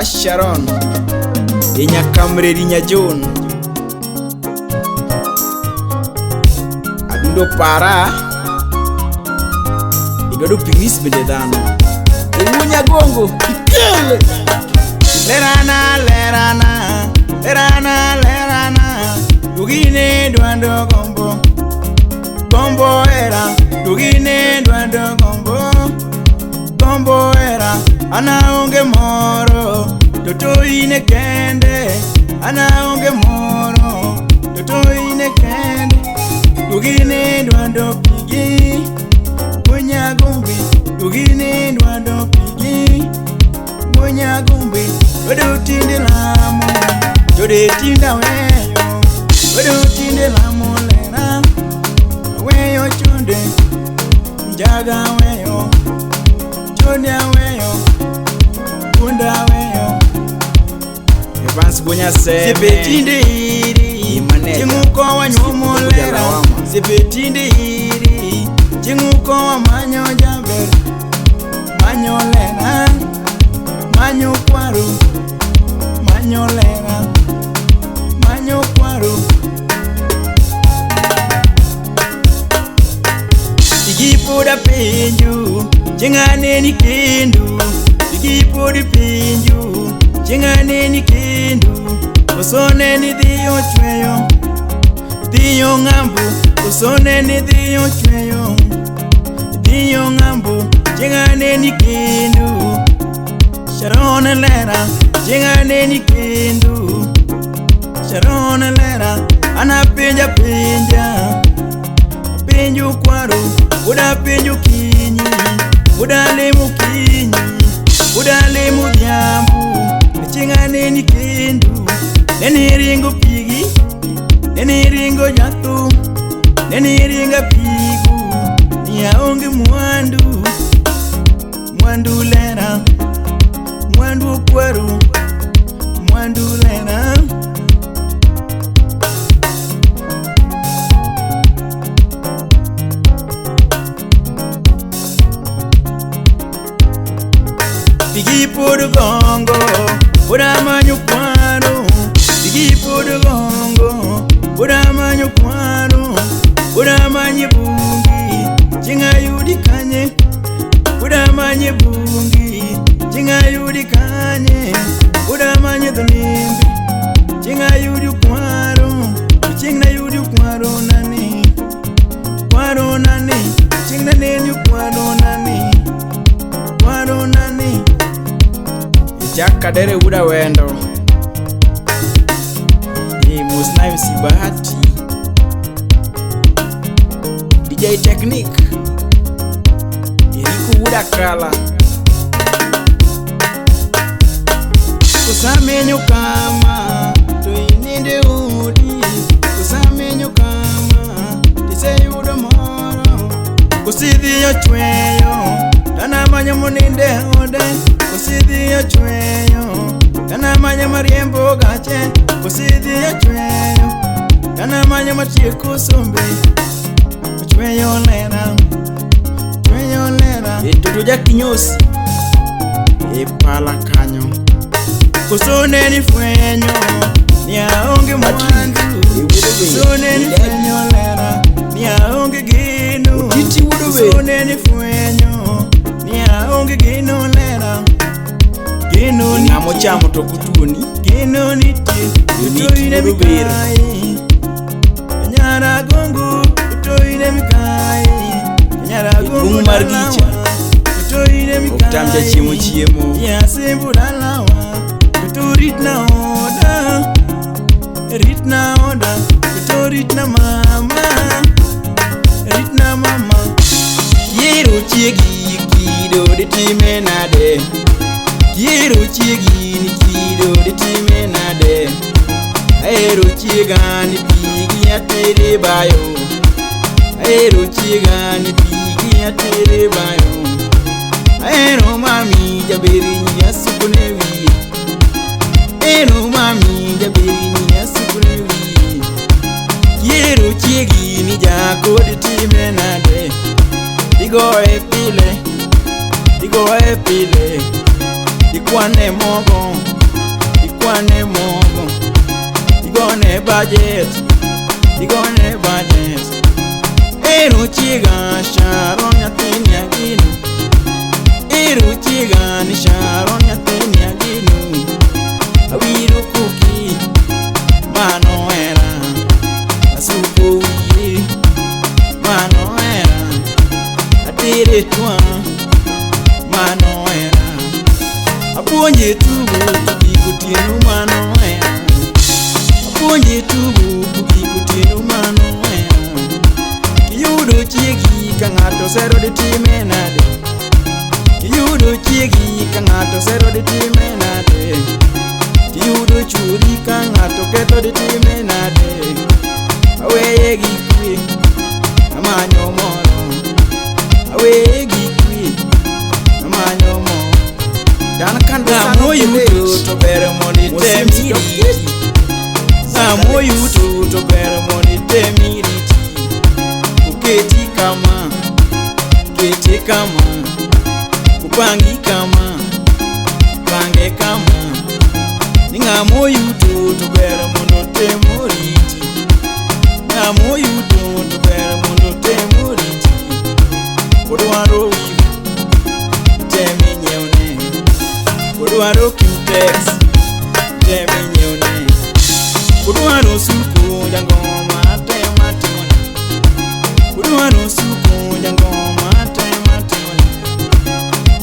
Sharon Inyakamreri Nyajon Adundo para Idwado pingis bende dhano Owuonya gongo ikele Lerana lerana lerana lerana Dugine dwando gombo gombo era Dugine dwando gombo gombo era Ana onge moro toto ine kende Ana onge moro toto ine kende Dugine dwando pigi Munya gumbi Dugine dwando pigi Munya gumbi Wedo tinde lamo Jode tinda weyo Wedo tinde lamo lera Weyo chonde Njaga weyo Chonde weyo Bunda weyo Evans Gunya Seme Sipetinde iri Chinguko wa nyumo lera Sipetinde iri Chinguko wa manyo jaber Manyo lera Manyo kwaru Manyo lera Manyo kwaru Igipoda penju Chingane ni kendu Igipoda penju Chingane ni kendu Osone ni dhiyo chweyo Dhiyo ngambu Osone ni dhiyo chweyo Dhiyo ngambu Chingane ni kendu Sharon lera Chingane ni kendu Sharon lera Anapenja penja Penju kwaru Uda penju kinyi Uda lemu kinyi Uda lemu dhiambu Chingane ni kendu Neni ringo pigi Neni ringo jatu Neni ringa pigu Niaonge mwandu Mwandu lera Mwandu kwaru Mwandu lera Pigi podo gongo Uda manyo kwaro Pigi podo gongo Uda manyo kwaro Uda manye bungi Chinga yudi kanye Uda manye bungi Chinga yudi kanye Uda manye dhonimbi Chinga yudi kwaro Chinga yudi kwaro nani Kwaro nani Chinga neni kwaro nani Kwaro nani Jack Kadere Uda Wendo Musna MC Bahati DJ Technique Eriku Uda Kala Kusamenyo kama tuininde udi Kusamenyo kama tiseyudo moro Kusidhiyo chweyo Tana manyo muninde ode Kusidhiyo chweyo Tana manyo mariembo gache Kusidhiyo chweyo Tana manyo matieko sombe Chweyo lera Chweyo lera Toto Jakinyosi Pala kanyo Kusone ni fwenyo Ni aonge mwandu Kusone ni fwenyo lera Ni aonge geno Kusone ni fwenyo Ni aonge geno lera Geno ni Ng'amo chamo to kutuoni Geno nitie Utoine mikai Nyara gongo Utoine mikai Nyara gongo mar gicha Utoine mikai Ok tam jachiemo chiemo Yasimbu dalawa Uto ritna oda Ritna oda Uto ritna mama Ritna mama Yiero chiegi kido ditime nade Yiero chiegi ni kido ditime nade Ahero chiega ni pigi atere bayo Ahero chiega ni pigi atere bayo Ahero mami jaberi nyasukune wiye Ahero mami jaberi nyasukune wiye Yiero chiegi ni jako ditime nade Igoye pile, igoye pile, ikwane mogo. Ikwane mogo, igone budget, igone budget. Ero chiega Sharon nyathini ageno. Ero chiega ni Sharon nyathini ageno. Awiro koki mano hera. Asuko wiye mano hera. Atere twa mano hera. Apuonje tugo kogik otieno mano hera. Apuonje tugo kogik otieno mano hera. Kiyudo chiegi ka ng'ato sero ditime nade? Kiyudo chiegi ka ng'ato sero ditime nade? Kiyudo chuori ka ng'ato ketho ditime nade? Aweye gi kwe, amanyo moro. Aweye gi kwe, amanyo moro. Dan kando Ng'ama oyuto to ber mondo item iriti. Ng'ama oyuto to ber mondo item iriti. Oketi kama, kete kama, opangi kama, pange kama. Ni ng'ama oyuto to ber mondo otem oriti. Ng'ama oyuto to ber mondo otem oriti. Odwaro wivu, tem inyiewne. Odwaro cutex, tem inyiewne. Odwaro suko jangoma tema timone. Odwaro suko jangoma tema timone.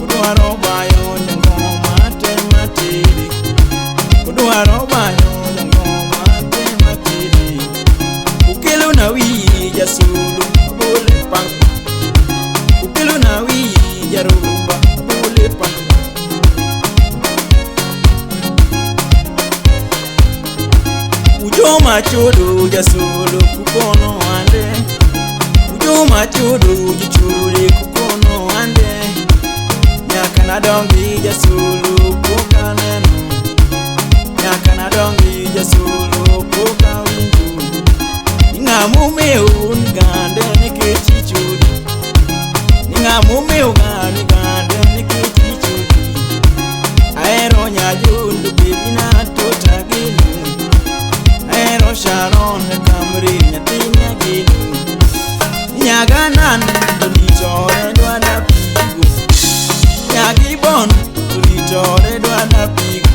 Odwaro bayo jangoma tema tere. Odwaro bayo jangoma tema tere. Okelo na wiyi jasulu abole pang. Okelo na wiyi jarumba abole pang. Ujoma chodo jasolo kukono ande. Ujoma chodo jichuri kukono ande. Nyaka nadongi jasolo pok aneno. Nyaka nadongi jasolo pok awinjo. Ni ng'ama omewo ni gande nikech ichodi. Ni ng'ama omewo ga ni gande nikech ichodi. Ahero nyajondo baby na tota geno. Ahero Sharon Kamri nyathini ageno. Nyaganan to litore dwada pigo. Nyagibon to litore dwada pigo.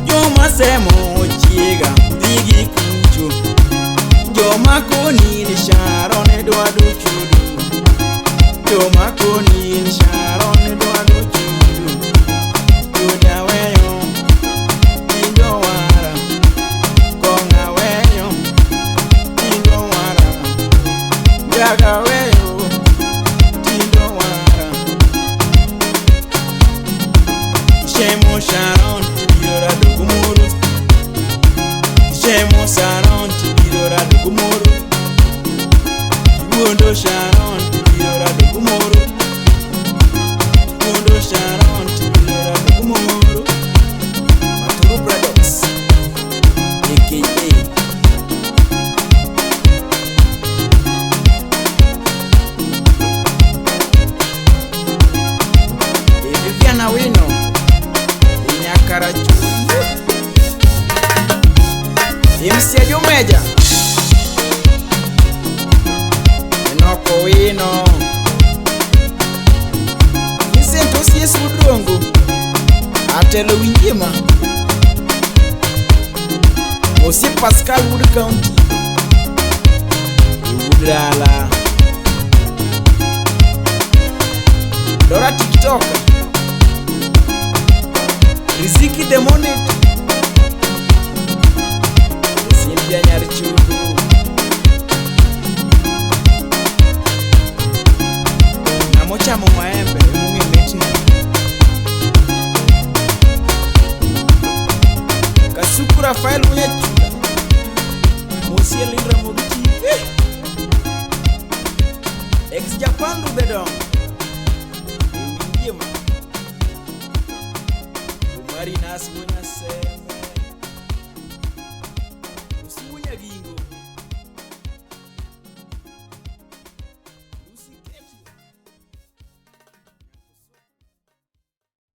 Joma semo chiega dhi gi kucho. Joma koni ni Sharon dwado chudo. Joma koni ni Sharon dwado chudo. Chuda weyo, tindo wara. Kong'a weyo, tindo wara. Njaga weyo, tindo wara. Shemo Sharon tibiro rado gumoro. Shemo Sharon tibiro rado gumoro. Iwuondo Sharon tibiro rado gumoro. Iwuondo Sharon tibiro rado gumoro. Maturu Brothers aka Viviana Wino Inyakarachuonyo MC Ajumeja Enoko Wino Vincent Osies Mudrongo Atelo Winjima Osie Pascal Wood County Iwudrala Dora TikTok Riziki the Monet Cynthia Nyarichudu Ng'amochamo maembe emong'e mitne. Kasuku Rafael Munyachula Mosie Lin Ramogi TV Ex Japan Rubedong Ewinjie ma Umari Nas Wuon